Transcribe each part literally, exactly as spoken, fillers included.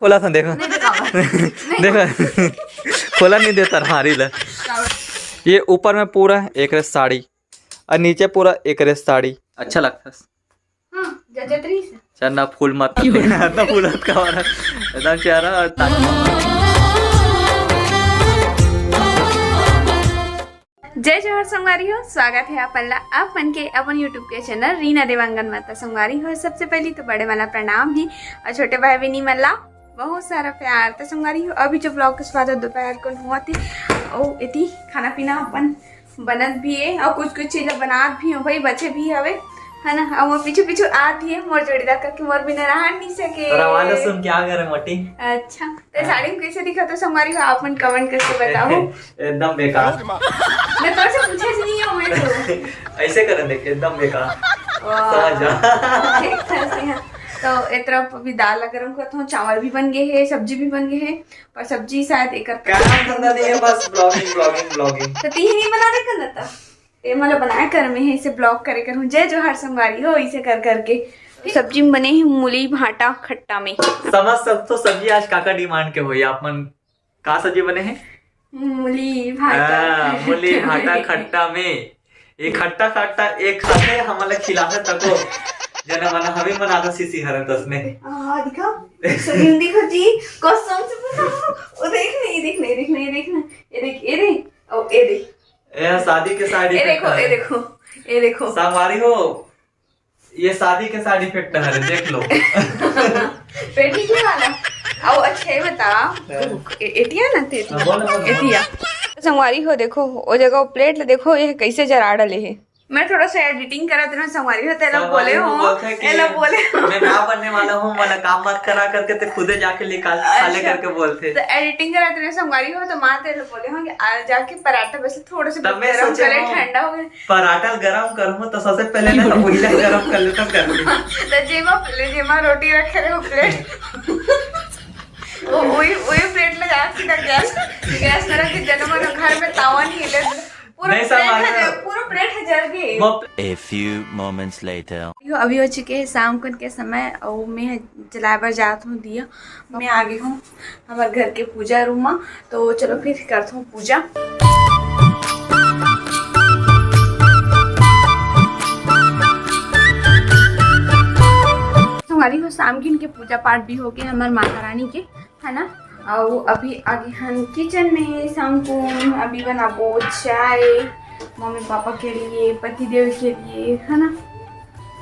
खोला था, देखो। नहीं, दिखावा। नहीं। देखो, खोला नहीं देता हारी ला। ये ऊपर में पूरा एकरे साड़ी और नीचे पूरा एकरे साड़ी। अच्छा लगता है। हाँ, जचत रही से। चल ना, फूल मत कर, ना फूल मत कर, एकदम चेहरा और ताकत। जय जोहार संगवारी हो, स्वागत है आप मन ला, आप मन के अपन YouTube के चैनल रीना देवांगन माता। संगवारी हो, सबसे पहली तो बड़े मन ला प्रणाम ही और छोटे भाई बहिनी मन ला बहुत सारा प्यार। तो संगवारी हो, अभी जो ब्लॉग के शुरुआत है दोपहर को हुआ थे, और इतनी खाना पीना अपन बनत भी है और कुछ कुछ चीज बनात भी हो भाई, बचे भी हवे, है ना। और वो पीछे पीछे आती है मोर जोड़ीदार करके, मोर बिना रह नहीं सके। तोरा आवाज सुन के आ गए रे मोटी। अच्छा, तो हाँ। साड़ी में कैसे दिखा तो संगवारी हो, आप मन कमेंट करके बताओ। एकदम बेकार। मैं तोर से पूछे नहीं हूँ मैं तो। ऐसे करन देख, एकदम बेकार। वाह। समझ जा। ठीक था से, हाँ। तो ए तरफ अभी दाल ला गरम करत हूँ, चावल भी बन गए है, सब्जी भी बन गए है, पर सब्जी शायद एकर काम धंधा नहीं है, बस vlogging, vlogging, vlogging। तो तीही नहीं बना दे कर लेता। ये मतलब बनाए कर में है, इसे ब्लॉग करे कर हूँ। जय जोहार संगवारी हो, इसे कर करके। सब्जी में बने है मूली भाटा खट्टा में। समझ सकते हो सब्जी आज काका डिमांड के होई आप मन। का सब्जी बने है? मूली भाटा हाँ, खट्टा मूली भाटा में। खट्टा में। ये खट्टा खट्टा एक खाते हमन ला खिलाते तको। जना मना हमें मना का सीसी हरन तसने। आ, दिखा। सलीम देखो जी, कसम से पूछा। ओ देख ना, ये देख ना, ये देख ना, ये देख ना, ये देख, ये देख, ओ ये देख। ए शादी के साड़ी ए देखो, ए देखो, ए देखो। संगवारी हो, ये शादी के साड़ी फिट है, देख लो। पेटी के वाला। आओ, अच्छा, ये बता, हाँ। ए-, एटिया ना ते हाँ, बोलो, बोलो, बोलो। एटिया। तो संगवारी हो, देखो, ओ जगह वो प्लेट ले देखो, ये कैसे जरा डले है। मैं थोड़ा सा एडिटिंग करा तेरा संगवारी हो, तेला सब बोले आदमी हो, बोलते हैं कि एला बोले हो। मैं ना बनने वाला हूँ, वाला काम मत करा करके ते खुदे जाके निकाल खा ले अच्छा। करके बोलते। तो एडिटिंग करा तेरा संगवारी हो, तो माँ तेला बोले हो कि आ जाके पराठा बस थोड़ा सा तब मैं गरम सोचे करे, हूँ, ठंडा हो गया। पराठा गरम करूँ तो सबसे पहले ना वही ला गरम कर लेता, कर लेता। तो जेमा, जेमा रोटी रखे रहे हो प्लेट। वो, वही, वही प्लेट लगा सीधा गैस, गैस में रख के जन्म घर में तावा नहीं है, पूरा नहीं, सब प्लेट आ है, गया। पूरा प्लेट है जल गई। वो A few moments later. यो, अभी हो चुके हैं शाम कुन के समय और मैं जलाए बर जात हूँ दिया। मैं आ गई हूँ हमारे घर के पूजा रूम में, तो चलो फिर करता हूँ पूजा। संगवारी हो, शाम किन के पूजा पाठ भी हो गए हमारे माता रानी के, है ना। और अभी आगे हम किचन में, शाम को अभी बनाबो चाय मम्मी पापा के लिए, पति देव के लिए, है ना।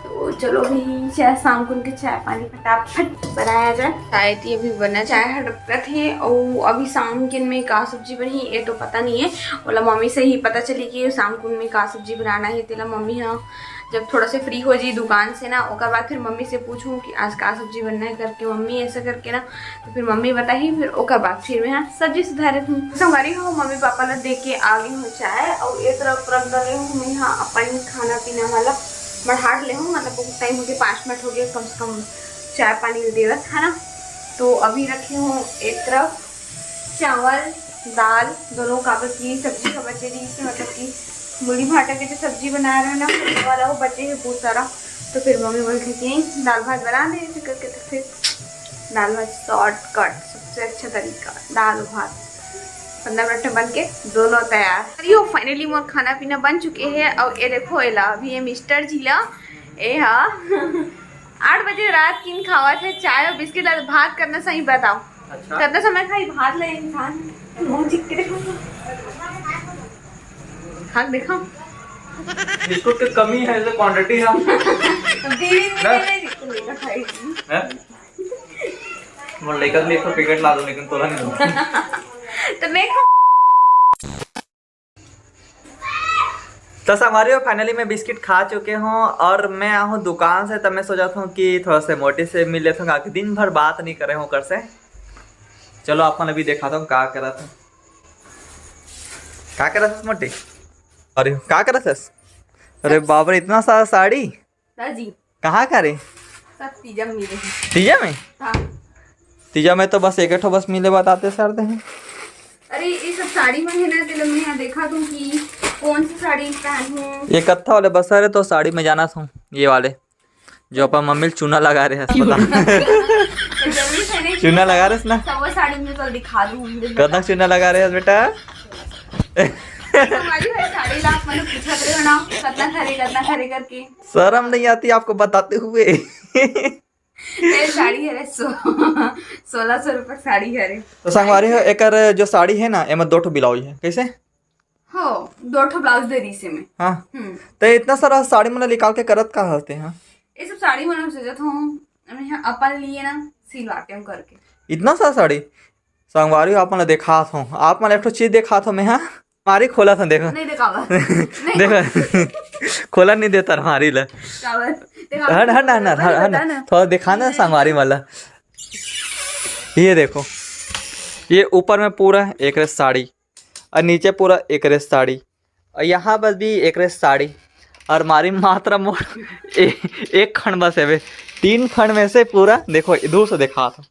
तो चलो भी चाय, शाम को उनके चाय पानी फटाफट बनाया जाए। चाय ती अभी बना, चाय हड़पत है। और अभी शाम के में का सब्जी बनी ये तो पता नहीं है, बोला मम्मी से ही पता चली कि शाम को में का सब्जी बनाना है। तेला मम्मी हाँ जब थोड़ा से फ्री हो जी दुकान से ना, ओकर बाद फिर मम्मी से पूछूं कि आज का सब्जी बनना है करके, मम्मी ऐसा करके ना, तो फिर मम्मी बताही, फिर ओकर बाद फिर मैं हाँ सब्जी सुधारे हूँ। संगवारी हो, मम्मी पापा ला दे के आ गई हूँ चाय, और ये तरफ रख डाले हूँ मैं हाँ अपन खाना पीना वाला बढ़ाट ले हूँ, मतलब बहुत टाइम हो गया, पाँच मिनट हो गया कम से कम चाय पानी देवत है ना। तो अभी रखी हूँ एक तरफ चावल दाल दोनों, काबर की सब्जी का बचे नहीं से, मतलब कि मूली भाटा के जो सब्जी बनाए रहे ना, वो वाला वो बचे है बहुत सारा। तो फिर मम्मी बोल के कि दाल भात बना दे ऐसे करके, तो फिर दाल भात शॉर्टकट, सबसे अच्छा तरीका, दाल भात पंद्रह मिनट में बन के दोनों तैयार। अरे यो, फाइनली मोर खाना पीना बन चुके है। और ये देखो एला, अभी ये मिस्टर जी ला, ए हा आठ बजे रात किन खावत है चाय और बिस्किट। दाल भात करना सही बताओ। अच्छा। कितना समय खाई भात ले इंसान? मुंह चिक के देखो। भात देखो। बिस्कुट के कमी है, तो क्वांटिटी है। दीदी ने ना? नहीं, नहीं, नहीं खाई। हैं? मोर लइका के लिए एक ठो पैकेट ला दो, लेकिन तोला नहीं दो। तो मैं खा- तो संगवारी हो, फाइनली मैं बिस्किट खा चुके हूँ और मैं आया हूँ दुकान से। तब मैं सोचत हूँ कि थोड़ा से मोटी से मिल लेता हूँ, काकि दिन भर बात नहीं करे हूँ ओकर से। चलो आप मन अभी दिखाता हूँ का करत हूँ। का करत हस मोटी? अरे का करत हस? अरे बाप रे, इतना सारा साड़ी दादी। कहाँ का रे? सब तीजा में मिले हैं। तीजा में? हाँ। तीजा में तो बस एक ठो बस मिले बताते सर दे हैं। अरे ये सब साड़ी में है ना, तेल में यहाँ देखा तुम कि कौन सी साड़ी पहनूं। ये कत्था वाले बस, अरे तो साड़ी में जाना था ये वाले, जो अपन मम्मी चूना लगा रहे हैं अस्पताल। तो जरूरी है नहीं चूना लगा रहे ना? सब वो साड़ी में तो दिखा दूँ। कतना चूना लगा रहे हस बेटा? हमारी भाई साड़ी ला, मैंने पूछत रहे हो ना, कतना खरे, कतना खरे करके। शर्म नहीं आती आपको बताते हुए? ये साड़ी हरे सो-, सोलह सौ रुपये के साड़ी हरे। तो संगवारी हो, एकर जो साड़ी है ना, एमा दो ठो ब्लाउज है। कैसे? हो, दो ठो ब्लाउज दे रही से मैं। हाँ। हम्म। तो इतना सारा साड़ी मन निकाल के करत का हस ते, हाँ? ये सब साड़ी मन सोचत हूँ, मैं यहाँ अपन लिए ना सिलवाते हूँ करके। इतना सारा साड़ी? संगवारी हो, आप मन ला देखात हूँ, आप मन ला एक ठो चीज देखात हूँ मैं, हाँ? अलमारी खोलत हूँ, देखो। नहीं दिखावा। नहीं। देखो, खोला नहीं देता अलमारी ला। काबर? दिखावा। हट, हट ना, ना, नहीं हट, हट ना। बता ना। थोड़ा दिखा ना नहीं। संगवारी वाला। ये देखो, ये ऊपर में पूरा एकरे साड़ी और नीचे पूरा एकरे साड़ी और यहाँ बस भी एकरे साड़ी। और मारी मात्रा मोर ए-, एक खंड बस है बे, तीन खंड में से पूरा देखो, दूर से दिखात हूँ।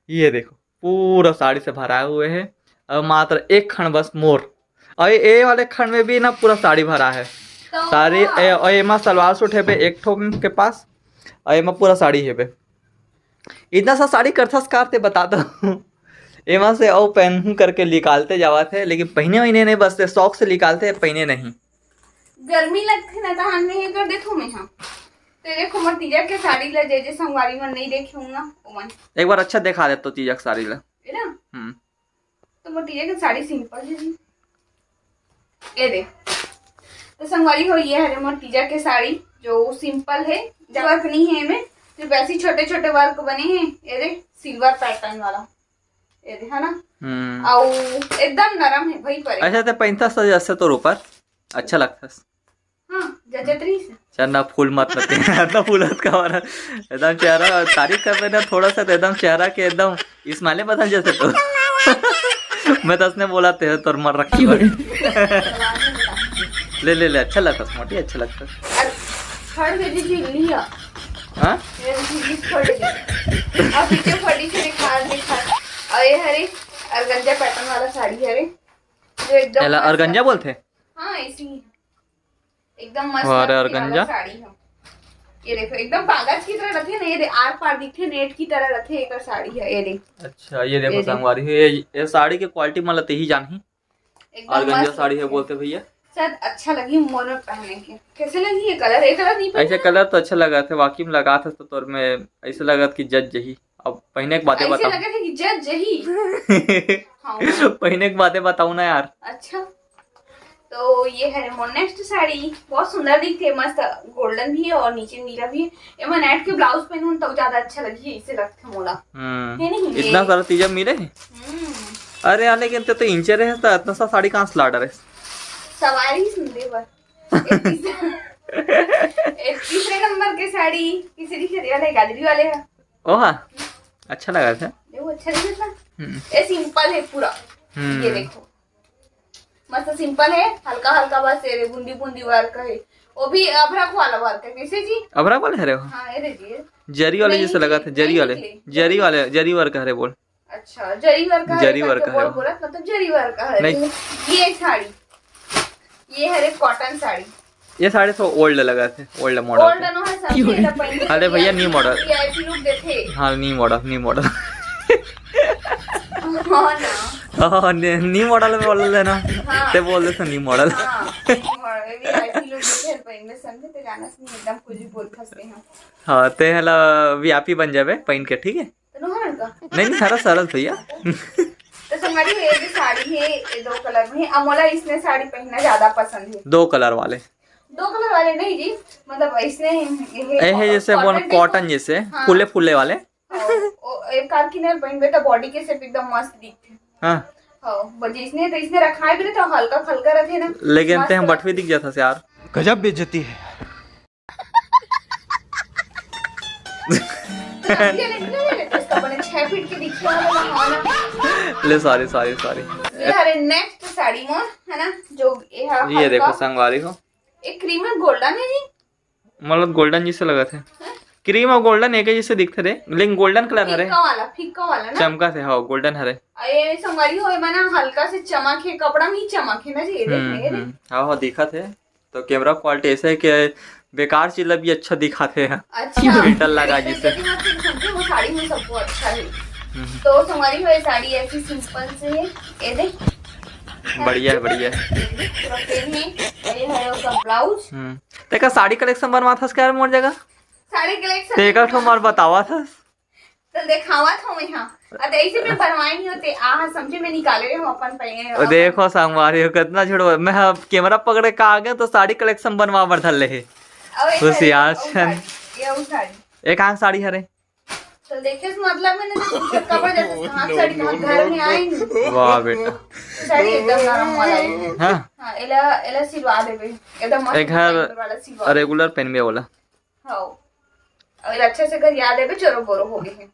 ये देखो, पूरा साड़ी से भरा हुए है और मात्र एक खंड बस मोर। और ये वाले खंड में भी ना पूरा साड़ी भरा है। तो साड़ी ए, और एमा सलवार सूट है बे एक ठो के पास, और एमा पूरा साड़ी है बे। इतना सा साड़ी करथस कार ते बता दो। एमा से अउ पहनहूं करके निकालते जावत है, लेकिन पहने वहने नहीं, बस शौक से निकालते हैं, पहने नहीं। गर्मी लगथे ना, तहान में ये कर देथो मैं, हाँ। तो देखो, मोर तीजा के साड़ी ला जे जे संगवारी मन नहीं देखे हूँ ना, ओमन। एक बार अच्छा दिखा दे तो तीजा के साड़ी ला। है ना? हम्म। तो मोर तीजा के साड़ी सिंपल है जी। ये दे। तो संगवारी हो, ये हरे मोर तीजा के साड़ी जो सिंपल है, ज्यादा वर्क नहीं है इमे, सिर्फ ऐसे छोटे छोटे वर्क बने हैं। ये दे, सिल्वर पैटर्न वाला, ये दे, है ना? हम्म। अउ एकदम नरम है भाई, परे। अच्छा, तो पहनता सज ऐसे तोर ऊपर अच्छा लगता। हाँ, जचत रही से। चल ना, फूल मत मत ना फूल मत का वाला। एकदम चेहरा तारीफ कर रहे ना थोड़ा सा, तो एकदम चेहरा के एकदम इस्माइले बदल जैसे तो। मैं तो उसने बोला ते तोर मर रखी हो। ले, ले, ले, अच्छा लगता मोटी, अच्छा लगता। अरे, खड़ गई जी, लिया। हाँ? ये जी, खड़ गई। अब पीछे खड़ी से दिखा, दिखा। और ये हरे organza pattern वाला साड़ी हरे, जो एकदम एला मस्त organza है। बोलते हैं? हाँ, इसी एकदम मस्त वाह रे, लगथे organza। साड़ी ह। ये देखो, एकदम कागज की तरह रथे ना, ये दे, आर पार दिखथे, नेट की तरह रथे, एकर साड़ी है, ये दे। अच्छा, ये देखो ये दे। संगवारी हो, ये, ये साड़ी के quality मन ला तेही जानही। एकदम organza मस्त साड़ी है लगथे। बोलते भैया। शायद अच्छा लगी मोर में पहने के। कैसे लगी ये colour? ये colour नहीं ऐसे पहना? Colour तो अच्छा लगा था, वाकई में लगा था तो तोर में ऐसे लगा कि जच जही। अब पहने के बादे ऐसे बताओ। लगा था कि जच जही। हाँ। पहने के बादे बताओ ना यार। अच्छा। तो ये है मोर next साड़ी, बहुत सुंदर दिखथे, मस्त golden भी है और नीचे नीला भी है। एमा net के blouse पहनूं तो ज्यादा अच्छा लगही, इसे लगथे मोला। हम्म। है नहीं? इतना ये सारा चीजें मिले हैं। हम्म। अरे, आने के तो इंचे रहे, तो इतना सा साड़ी कहाँ से ला डरे? सवारी सुन दे बर। एक तीस-, एक तीसरे नंबर के साड़ी, किसी दिखे वाले, गाजरी वाले है। ओहा, अच्छा लगा था। ये वो अच्छा लगा था। हम्म। ये simple है पूरा। हम्म। ये देखो। मस्त simple है, हल्का हल्का बस ये रे बूंदी बूंदी work है, वो भी अभरक वाला work है। कैसे जी? अभरक वाले हरे हो? हाँ, ये देखिए। जरी वाले नहीं जैसे लगा जी, था, जरी नहीं वाले। निकले। जरी वाले, जरी work हरे बोल। अच्छा, जरी work हरे जरी करके work बोल हरे। बोला, मतलब जरी work हरे। नहीं। ये साड़ी, ये हरे cotton साड़ी। ये साड़ी तो old लगा थे, old model old थे। नो है सब, ये तो पहले अरे भैया, new model। VIP look देथे। हाँ, new model, new model। हाँ ना। हाँ, ने-, new model में बोल देना। हाँ। ते बोल दे तो new model। हाँ, new model, VIP look देथे, पहले समझे, ते जाना से नहीं, एकदम कुछ भी बोल सकते हैं। हाँ, ते हला VIP बन जाबे, पहन के, ठीक है? तो नोहर का? नहीं, नहीं, हरा सरस भैया। तो संगवारी, ये जो साड़ी है, ये दो colour में है। अब मोला इसने साड़ी पहनना ज्यादा पसंद है। दो colour वाले? दो colour वाले नहीं जी, मतलब इसने ये ए है जैसे वो cotton cotton जैसे, हाँ। फूले फूले वाले। हाँ, वो एक कार की नहीं पहनबे तो body के सिर्फ एकदम मस्त दिखते। हाँ। हाँ, बस इसने तो इसने रखा है भी तो हल्का खलका रहते ना। लेकिन मस्त ते हम बटवी लगते। दिख जाता यार। गजब बेइज्जती है। अभी ये लेकिन नहीं लेते, इसका बने छह फीट के दिखने वाला बना वाला। ले, sorry, sorry, sorry। ये हरे next साड़ी मोर, है ना, जो ये है ये हल्का। देखो संगवारी हो। एक cream है, golden है जी। मतलब golden जैसे लगा थे। हैं? Cream और golden एक ही जैसे दिखते थे, लेकिन golden colour हरे। फीका वाला, फीका वाला ना। चमका थे, हाँ, golden हरे। ये संगवारी हो, ये ना हल्का से चमक है, कपड़ा में ही चमक है ना जी, ये देख हम्म, ले, ये देख। हम्म। हाँ, हाँ, दिखा थे। तो camera quality ऐसे है कि बेकार चीज ला भी अच्छा दिखाते हैं। अच्छा। Filter लगा तो जिसे। जैसे मैं फिर समझे, वो साड़ी में सबको अच्छा है। तो संगवारी हो, ये साड़ी ऐसी सिंपल से है, ये देख। बढ़िया है, बढ़िया है। पूरा प्लेन है। ये है उसका ब्लाउज। हम्म। तेका साड़ी कलेक्शन बनवाथस का यार मोर जगह? साड़ी कलेक्शन तेका ठो मोर बतावथस। तो देखावत हूँ मैं, हाँ। अब ऐसे में बनवाई नहीं होते, आहा, समझे, मैं निकाले रहे हूँ अपन पहले। ओ, देखो संगवारी हो, कितना झूठ बोल। मैं अब कैमरा पकड़े का आगे तो साड़ी कलेक्शन बनवा बर धर ले हे। अब ये होशियार साड़ी, छन। ये वो साड़ी। एक आंख साड़ी हरे। तो देखे से मतलब मैंने तो पूछा, कब जैसे कहाँ साड़ी कहाँ घर में आई नहीं। वाह बेटा। साड़ी एकदम नरम वाला है। हाँ। हाँ, एला, एला सिलवा देबे। एकदम मस्त एक घर design वाला सिलवा। रेगुलर पहनबे वाला। हाँ। और अच्छे से घर याद है, चोरो बोरो हो गए हैं।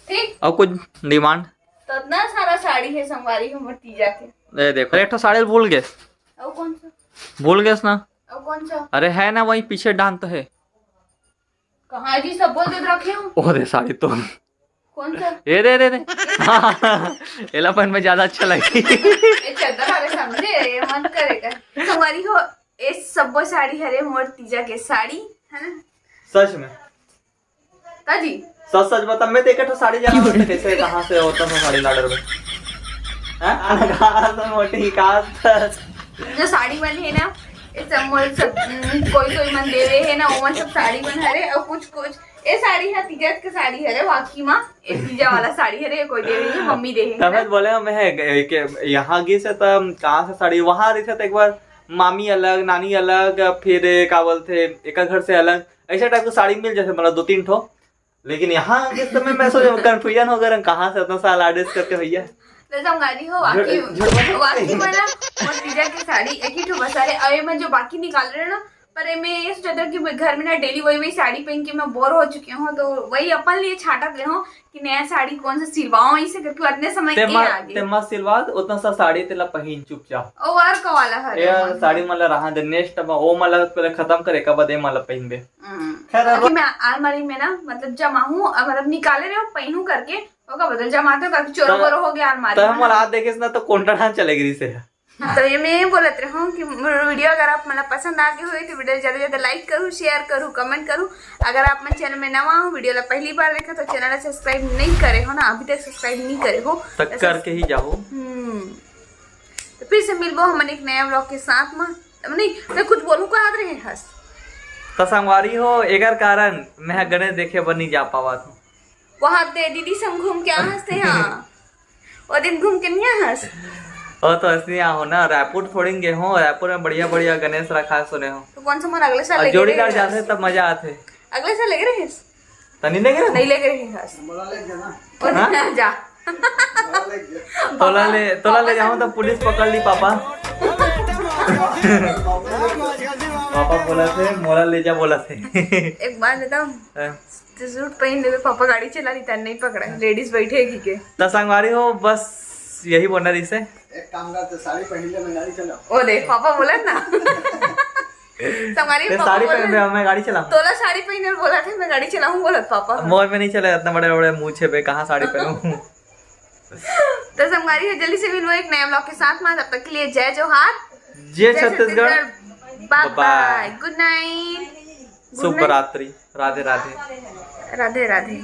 ठीक। और कुछ डिमांड? तो इतना सारा साड़ी है संगवारी हो मोर तीजा के। ये देखो, एक ठो साड़ी भूल गए। और कौन सा? भूल गए ना? और कौन सा? अरे है ना, वही पीछे डांट तो है। कहाँ जी, सब बोल के रखे हो। ओ दे साड़ी तो। कौन सा? ये दे, दे, दे। एला पहन में ज्यादा अच्छा लगे। ये चद्दर वाले समझे, ये मन करेगा। संगवारी हो, ये सब्बो साड़ी हरे मोर तीजा के साड़ी, है ना? सच में? का जी? सच सच बता, मैं तो एक ठो साड़ी जाना तो कैसे, कहाँ से होता था साड़ी लाडर में? हाँ? कहाँ से मोटी, कहाँ से? जो साड़ी मन है ना, ये सब मोर सब, उम, कोई कोई मन देवे है ना, वो मन सब साड़ी मन हरे, और कुछ कुछ, ये साड़ी है तीजा के साड़ी हरे, वाकई माँ, ये तीजा वाला साड़ी हरे, कोई देवे नहीं, मम्मी दे है तब ना। बोले हम है के यहाँ गिस है, तब कहाँ से साड़ी, वहाँ रही थे तो एक बार मामी अलग, नानी अलग, फिर का बोलते एक घर से अलग, ऐसे टाइप का साड़ी मिल जाते, मतलब दो तीन ठो। लेकिन यहाँ के समय मैं सोच, कन्फ्यूजन हो गया, कहाँ से इतना सारा आर्डर्स करके भैया। तो संगवारी हो, वाकई, झूठ, झूठ मत वाकई बोल। मतलब, मोर तीजा के साड़ी एक ही ठो बस हरे, और ये मैं जो बाकी निकाल रहे ना, पर ये मैं ये सोचत हूँ कि मैं घर में ना डेली वही वही साड़ी पहन के मैं बोर हो चुकी हूँ, तो वही अपन लिए छाटत रहे हूँ कि नया साड़ी कौन सा सिलवाओ, इसे करके उतने समय ये तेमा, आ गई। तेमा सिलवा, उतना सा साड़ी तेला पहन चुपचाप। ओ, और का वाला हरे ये मन। साड़ी मन ला रहा दे, नेक्स्ट अब ओ मन ला पहले खत्म करे, का बाद ए मन ला पहनबे। हम्म। खैर, अब अभी मैं अलमारी में ना, मतलब, जमा हूँ, अब, मतलब, निकाले रहे हो, पहनू करके, ओका बदल जमाते हो, करके चोरो त-, बोरो हो गया अलमारी त में हमर ना। हाथ देखे से ना, तो कोंटा ढान चले गिरी से। तो ये मैं ये बोलत रहे हूँ कि मोर वीडियो अगर आप मन ला पसंद आ गए हो, तो वीडियो ज्यादा से ज्यादा लाइक करू, शेयर करू, कमेंट करू। अगर आप मन चैनल में नवा हो, वीडियो ला पहली बार देखा, तो चैनल ला सब्सक्राइब नहीं करे हो ना, अभी तक सब्सक्राइब नहीं करे हो, तो तो करके ही जाओ। हम्म। तो फिर से मिलबो हमन एक नया व्लॉग के साथ में। नहीं, तो कुछ बोलू का रहे हस? तो संगवारी हो, एकर कारण मैं ह गणेश देखे बर नहीं जा पावत हूँ। वहाँ ते दीदी संग घूम के आ हस ते, हाँ। वो दिन घूम के नहीं आ हस? वो तो असली आ हो ना, रायपुर थोड़ी गे हो, रायपुर में बढ़िया बढ़िया गणेश रखा है सुने हो। तो कौन सा मन अगले साल और लेके जोड़ीदार रहे जाते हस? तब मजा आते। अगले साल लेके रहे हस? तनी लेके रहे? नहीं लेके रहे हस। हाँ? जा। तोला ले, तोला ले जाऊं तो पुलिस पकड़ ली पापा। पापा बोला थे, मोला ले जा बोला थे। एक बात बताऊं? हाँ। तो सूट पहन लेवे, पापा गाड़ी चला रही था, नहीं पकड़ा, लेडीज बैठे की के। तो संगवारी हो, बस यही बोलना रही से। एक काम कर, तो साड़ी पहन ले, मैं गाड़ी चलाऊं। ओ देख, पापा बोला ना। संगवारी ते पापा साड़ी बोला पहन ना। मैं गाड़ी चलाऊं। तोला साड़ी पहन ले बोला था, मैं गाड़ी चलाऊं बोला पापा। मोर में नहीं चले, इतना बड़े बड़े मूछे पे कहाँ साड़ी पहनूं? तो संगवारी हो, जल्दी से मिलबो एक नया व्लॉग के साथ में, तब तक के लिए जय जोहार, जय जय छत्तीसगढ़। छत्तीसगढ़। बाय बाय। बाय। गुड नाइट। गुड शुभ नाइट। रात्रि। राधे राधे। राधे राधे।